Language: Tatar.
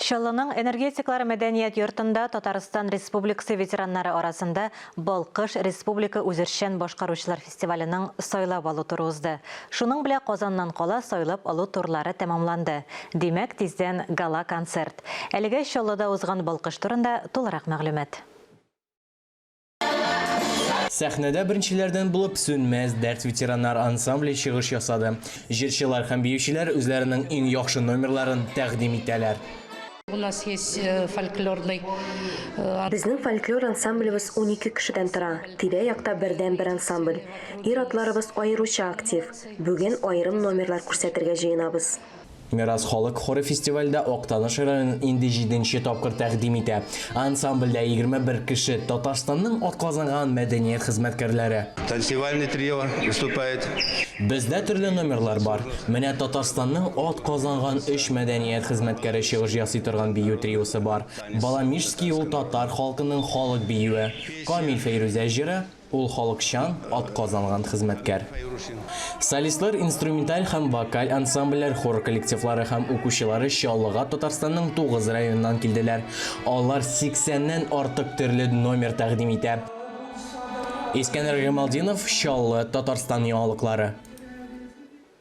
Чаллының Энергетиклар мәдәният йортында Татарстан Республикасы ветераннары арасында Балкыш республика үзешчән башкаручылар фестиваленең сайлап алу туры узды. Шуның белә Казаннан кала сайлап алу турлары тәмамланды. Димәк, тиздән гала-концерт. Әлегә Чаллыда узган Балкыш турында тулырак мәгълүмат. Сәхнәдә беренчеләрдән булып Сүнмәс дәрт ветераннар ансамбле чыгыш ясады. Җырчылар һәм биючеләр үзләренең иң яхшы номерларын тәкъдим итәләр. У нас есть э, фольклорный э, Безнең фольклор ансамблебез 12 кешедән тора. Тирә-якта бердәнбер ансамбль. Ир-атларыбыз аеруча актив. Бүген аерым номерлар күрсәтергә җыенабыз. Мирас халык хоры фестивальдә Актаныш районын инде җиденче тапкыр тәкъдим итә. Ансамбльдә 21 кеше, Татарстанның атказанган мәдәният хезмәткәрләре. Танцевальный трио выступает. Бездә төрле номерлар бар. Менә Татарстанның атказанган өч мәдәният хезмәткәре чыгыш ясый торган бию триосы бар. Баламишский ул татар халкының халык биюе. Камил Фәйрүзә җыры, Ул халыкчан, атказанган хезмәткәр. Солистлар, инструменталь һәм вокаль ансамбльләр, хор коллективлары һәм укучылары Чаллыга Татарстанның 9 районыннан килделәр. Алар 80 нән артык төрле номер тәкъдим итә. Искәндәр Гыймалтдинов, Чаллы, Татарстан яңалыклары.